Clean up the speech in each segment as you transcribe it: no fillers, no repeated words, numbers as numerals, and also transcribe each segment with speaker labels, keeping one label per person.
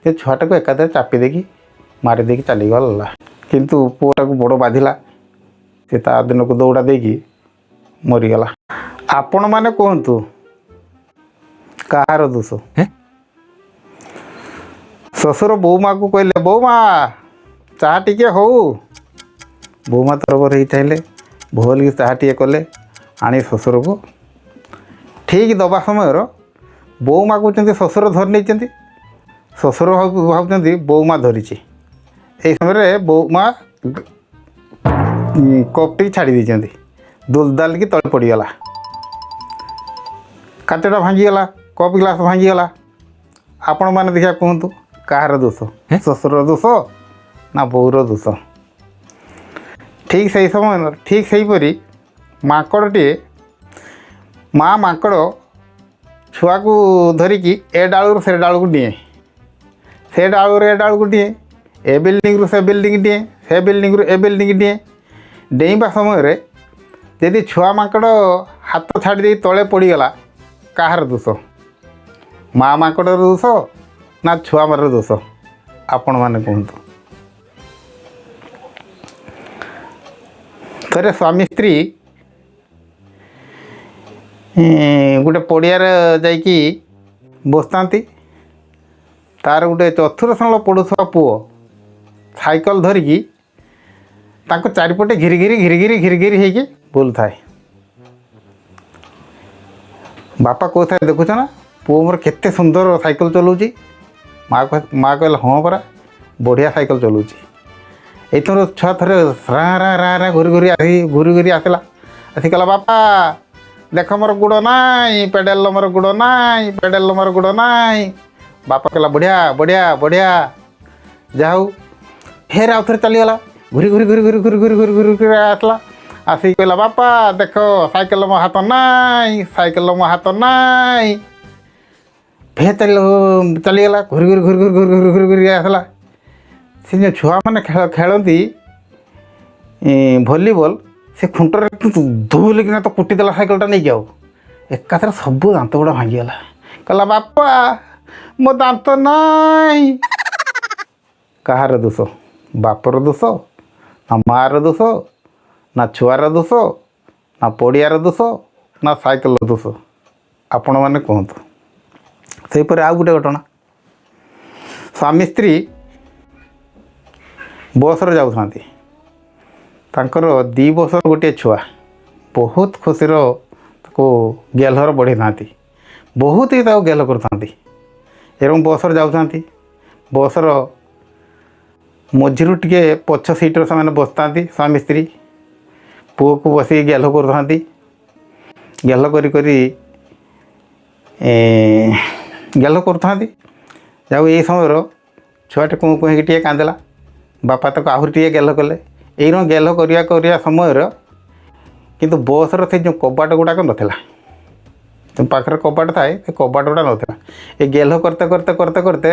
Speaker 1: ସେ ଛୁଆଟାକୁ ଏକାଥରେ ଚାପି ଦେଇକି ମାରି ଦେଇକି ଚାଲିଗଲା। କିନ୍ତୁ ପୁଅଟାକୁ ବଡ଼ ବାଧିଲା, ସେ ତା ଦିନକୁ ଦୌଡ଼ା ଦେଇକି ମରିଗଲା। ଆପଣମାନେ କୁହନ୍ତୁ, କାହାର ଦୋଷ? ଶ୍ୱଶୁର ବୋଉମାକୁ କହିଲେ, "ବୋଉମା, ଚାହା ଟିକେ ହଉ।" ବୋଉମା ତରବର ହେଇ ଚାହିଁଲେ, ଭୋଲିକି ଚାହା ଟିକେ କଲେ, ଆଣି ଶ୍ୱଶୁରକୁ ଠିକ୍ ଦେବା ସମୟର ବୋଉମା କହୁଛନ୍ତି ଶ୍ୱଶୁର ଧରି ନେଇଛନ୍ତି। ଶ୍ୱଶୁର ଭାବୁଛନ୍ତି ବୋଉମା ଧରିଛି। ଏହି ସମୟରେ ବୋଉମା କପ୍ଟିକି ଛାଡ଼ି ଦେଇଛନ୍ତି, ଦୁଲଦାଲିକି ତଳେ ପଡ଼ିଗଲା, କାଚଟା ଭାଙ୍ଗିଗଲା, କପ୍ ଗ୍ଲାସ୍ ଭାଙ୍ଗିଗଲା। ଆପଣମାନେ ଦେଖିବା କୁହନ୍ତୁ, କାହାର ଦୋଷ? ଶ୍ୱଶୁରର ଦୋଷ ନା ବୋଉର ଦୋଷ? ଠିକ୍ ସେଇ ସମୟ, ଠିକ୍ ସେହିପରି ମାଙ୍କଡ଼ଟିଏ, ମା ମାଙ୍କଡ଼ ଛୁଆକୁ ଧରିକି ଏ ଡାଳରୁ ସେ ଡାଳକୁ ଡିଏଁ, ସେ ଡାଳରୁ ଏ ଡାଳକୁ ଡିଏଁ, ଏ ବିଲ୍ଡିଂରୁ ସେ ବିଲ୍ଡିଂ ଡିଏଁ, ସେ ବିଲ୍ଡିଂରୁ ଏ ବିଲ୍ଡିଂ ଡିଏଁ। ଡେଇଁବା ସମୟରେ ଯଦି ଛୁଆ ମାଙ୍କଡ଼ ହାତ ଛାଡ଼ି ଦେଇ ତଳେ ପଡ଼ିଗଲା, କାହାର ଦୋଷ? ମା ମାଙ୍କଡ଼ର ଦୋଷ ନା ଛୁଆମାର ଦୋଷ? ଆପଣମାନେ କୁହନ୍ତୁ। ଥରେ ସ୍ୱାମୀ ସ୍ତ୍ରୀ ଗୋଟେ ପଡ଼ିଆରେ ଯାଇକି ବସିଥାନ୍ତି। ତାର ଗୋଟେ ଚତୁର୍ଥ ଶ୍ରେଣୀ ପଢ଼ୁଥିବା ପୁଅ ସାଇକେଲ ଧରିକି ତାଙ୍କ ଚାରିପଟେ ଘିରି ଘିରି ଘିରି ଘିରି ଘିରି ଘିରି ହେଇକି ବୁଲୁଥାଏ। ବାପା କହୁଥାଏ, "ଦେଖୁଛ ନା, ପୁଅ ମୋର କେତେ ସୁନ୍ଦର ସାଇକେଲ ଚଲାଉଛି।" ମା କହିଲା, "ହଁ ପରା, ବଢ଼ିଆ ସାଇକେଲ ଚଲାଉଛି।" ଏଇଥର ଛୁଆ ଥରେ ରା ରା ରା ରା ଘୁରି ଘୁରି ଆସି, ଘୁରି ଘୁରି ଆସିଲା। ଆସି କହିଲା, "ବାପା, ଦେଖ, ମୋର ଗୋଡ଼ ନାହିଁ, ପେଡ଼ାଲ ମୋର ଗୋଡ଼ ନାହିଁ, ପେଡ଼ାଲ ମୋର ଗୋଡ଼ ନାହିଁ।" ବାପା କହିଲା, "ବଢ଼ିଆ, ବଢ଼ିଆ, ବଢ଼ିଆ, ଯାହା ହଉ।" ଫେର ଆଉ ଥରେ ଚାଲିଗଲା, ଘୁରି ଘୁରି ଘୁରି ଘୁରି ଘୁରି ଘୁରି ଘୁରି ଘୁରି ଘୁରି ଆସିଲା। ଆସିକି କହିଲା, "ବାପା, ଦେଖ, ସାଇକେଲ ମୋ ହାତ ନାହିଁ, ସାଇକେଲ ମୋ ହାତ ନାହିଁ।" ଫେର ଚାଲିଗଲା, ଘୁରି ଘୁରି ଘୁରି ଘୁରି ଘୁରି ଘୁରି ଘୁରି ଘୁରି ଆସିଲା। ସେ ଯେଉଁ ଛୁଆମାନେ ଖେଳ ଖେଳନ୍ତି ଭଲିବଲ୍, ସେ ଖୁଣ୍ଟରେ ଧୁଲିକିନା ତ କୁଟିଦେଲା ସାଇକେଲଟା ନେଇକି, ଆଉ ଏକାଥରେ ସବୁ ଦାନ୍ତ ଗୁଡ଼ା ଭାଙ୍ଗିଗଲା। କହିଲା, "ବାପା, ମୋ ଦାନ୍ତ ନାହିଁ।" କାହାର ଦୋଷ? ବାପର ଦୋଷ ନା ମାଆର ଦୋଷ ନା ଛୁଆର ଦୋଷ ନା ପଡ଼ିଆର ଦୋଷ ନା ସାଇକେଲର ଦୋଷ? ଆପଣମାନେ କୁହନ୍ତୁ। ସେହିପରି ଆଉ ଗୋଟେ ଘଟଣା। ସ୍ୱାମୀ ସ୍ତ୍ରୀ ବସ୍ରେ ଯାଉଥାନ୍ତି। ତାଙ୍କର 2 ବର୍ଷର ଗୋଟିଏ ଛୁଆ, ବହୁତ ଖୁସିର ତାକୁ ଗେହ୍ଲର ବଢ଼େଇଥାନ୍ତି, ବହୁତ ହିଁ ତାକୁ ଗେହ୍ଲ କରୁଥାନ୍ତି ଏବଂ ବସ୍ରେ ଯାଉଥାନ୍ତି। ବସ୍ର ମଝିରୁ ଟିକେ ପଛ ସିଟ୍ରେ ସେମାନେ ବସିଥାନ୍ତି ସ୍ୱାମୀ ସ୍ତ୍ରୀ। ପୁଅକୁ ବସିକି ଗେହ୍ଲ କରୁଥାନ୍ତି। ଗେହ୍ଲ କରି କରି ଗେହ୍ଲ କରୁଥାନ୍ତି। ଯାଉ ଏଇ ସମୟର ଛୁଆଟି କୁଁ କୁଁ ହେଇକି ଟିକେ କାନ୍ଦିଲା। ବାପା ତାକୁ ଆହୁରି ଟିକେ ଗେହ୍ଲ କଲେ। ଏଇର ଗେହ୍ଲ କରିବା କରିବା ସମୟରେ କିନ୍ତୁ ବସ୍ର ସେ ଯେଉଁ କବାଟ ଗୁଡ଼ାକ ନଥିଲା, ଯେଉଁ ପାଖରେ କବାଟ ଥାଏ, ସେ କବାଟ ଗୁଡ଼ା ନଥିଲା। ଏ ଗେହ୍ଲ କରତେ କରତେ କରତେ କରତେ,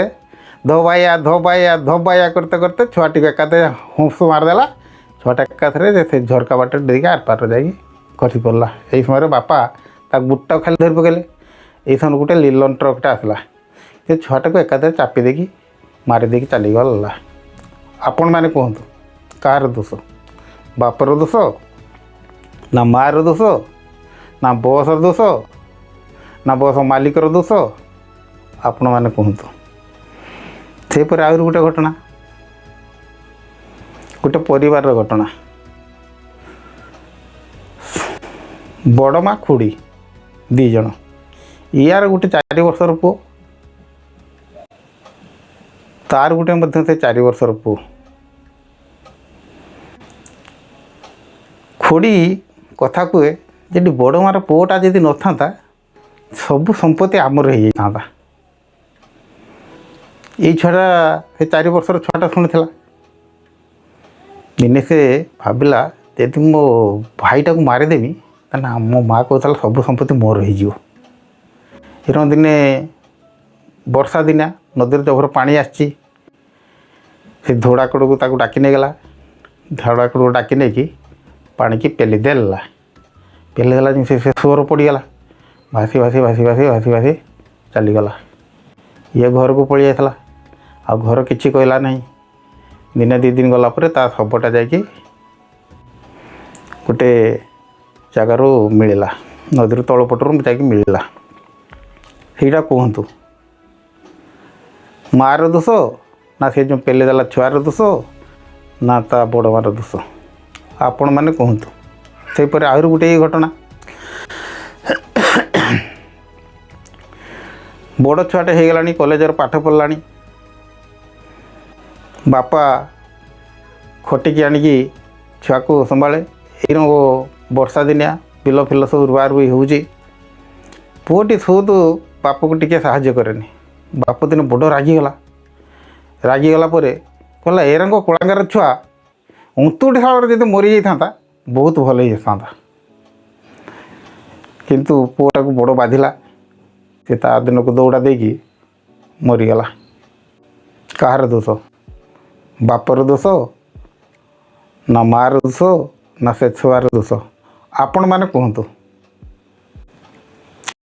Speaker 1: ଧୋବାଇଆ ଧୋବାଇଆ ଧୋବାଇଆ କରତେ କରତେ ଛୁଆଟିକୁ ଏକାଥରେ ହୁଁସ ମାରିଦେଲା। ଛୁଆଟା ଏକାଥରେ ସେ ଝରକା ବାଟରେ ଦେଇକି ଆର ପାରରେ ଯାଇକି ଖସି ପଡ଼ିଲା। ଏଇ ସମୟରେ ବାପା ତା ବୁଟଟା ଖାଲି ଧରି ପକେଇଲେ। ଏଇ ସମୟରେ ଗୋଟେ ଲିଲନ୍ ଟ୍ରକ୍ଟା ଆସିଲା, ସେ ଛୁଆଟାକୁ ଏକାଥରେ ଚାପି ଦେଇକି ମାରି ଦେଇକି ଚାଲିଗଲା। ଆପଣମାନେ କୁହନ୍ତୁ, କାହାର ଦୋଷ? ବାପର ଦୋଷ ନା ମାଆର ଦୋଷ ନା ବସ୍ର ଦୋଷ ନା ବସ୍ ମାଲିକର ଦୋଷ? ଆପଣମାନେ କୁହନ୍ତୁ। ସେହିପରି ଆହୁରି ଗୋଟେ ଘଟଣା, ଗୋଟେ ପରିବାରର ଘଟଣା। ବଡ଼ ମା ଖୁଡ଼ି 2 ଜଣ। ଇଆର ଗୋଟେ 4 ବର୍ଷର ପୁଅ, ତାର ଗୋଟେ ମଧ୍ୟ ସେ 4 ବର୍ଷର ପୁଅ। ଖୁଡ଼ି କଥା କୁହେ, ଯଦି ବଡ଼ ମାର ପୁଅଟା ଯଦି ନଥାନ୍ତା, ସବୁ ସମ୍ପତ୍ତି ଆମର ହେଇଯାଇଥାନ୍ତା। ଏଇ ଛୁଆଟା, ସେ 4 ବର୍ଷର ଛୁଆଟା ଶୁଣିଥିଲା। ଦିନେ ସେ ଭାବିଲା, ଯଦି ମୋ ଭାଇଟାକୁ ମାରିଦେବି, ତାହେଲେ ମୋ ମା କହୁଥିଲା ସବୁ ସମ୍ପତ୍ତି ମୋର ହେଇଯିବ। ଏରକମ ଦିନେ ବର୍ଷା ଦିନିଆ, ନଦୀରେ ଜବର ପାଣି ଆସିଛି। ସେ ଧୋଡ଼ା କଡ଼କୁ ତାକୁ ଡାକି ନେଇଗଲା। ଧୋଡ଼ା କଡ଼କୁ ଡାକି ନେଇକି ପାଣିକି ପେଲି ଦେଲା। ପେଲି ଦେଲା ଯେମିତି, ସେ ସୁଅର ପଡ଼ିଗଲା, ଭାସି ଭାସି ଭାସି ଭାସି ଭାସି ଭାସି ଚାଲିଗଲା। ଇଏ ଘରକୁ ପଳେଇ ଆସିଲା। ଆଉ ଘର କିଛି କହିଲା ନାହିଁ। ଦିନେ 2 ଦିନ ଗଲା ପରେ ତା ଶବଟା ଯାଇକି ଗୋଟେ ଜାଗାରୁ ମିଳିଲା, ନଦୀରୁ ତଳ ପଟରୁ ଯାଇକି ମିଳିଲା। ସେଇଟା କୁହନ୍ତୁ, ମାଆର ଦୋଷ ନା ସେ ଯେଉଁ ପେଲି ଦେଲା ଛୁଆର ଦୋଷ ନା ତା ବଡ଼ ମାଆର ଦୋଷ? ଆପଣମାନେ କୁହନ୍ତୁ। ସେହିପରି ଆହୁରି ଗୋଟେ ଏଇ ଘଟଣା। ବଡ଼ ଛୁଆଟେ ହେଇଗଲାଣି, କଲେଜରେ ପାଠ ପଢ଼ିଲାଣି। ବାପା ଖଟିକି ଆଣିକି ଛୁଆକୁ ସମ୍ଭାଳେ। ଏଇ ବର୍ଷା ଦିନିଆ ବିଲ ଫିଲ ସବୁ ରୁଆ ରୁଇ ହେଉଛି। ପୁଅଟି ସୁଦ ବାପକୁ ଟିକେ ସାହାଯ୍ୟ କରେନି। ବାପ ଦିନେ ବଡ଼ ରାଗିଗଲା। ରାଗିଗଲା ପରେ କହିଲା, ଏରଙ୍କ କୁଳାଙ୍ଗାର ଛୁଆ ଅନ୍ତୁଠି ଶାଳରେ ଯଦି ମରିଯାଇଥାନ୍ତା, ବହୁତ ଭଲ ହେଇଯାଇଥାନ୍ତା। କିନ୍ତୁ ପୁଅଟାକୁ ବଡ଼ ବାଧିଲା। ସେ ତା ଦିନକୁ ଦୌଡ଼ା ଦେଇକି ମରିଗଲା। କାହାର ଦୋଷ? ବାପର ଦୋଷ ନା ମାଆର ଦୋଷ ନା ସେ ଛୁଆର ଦୋଷ? ଆପଣମାନେ କୁହନ୍ତୁ।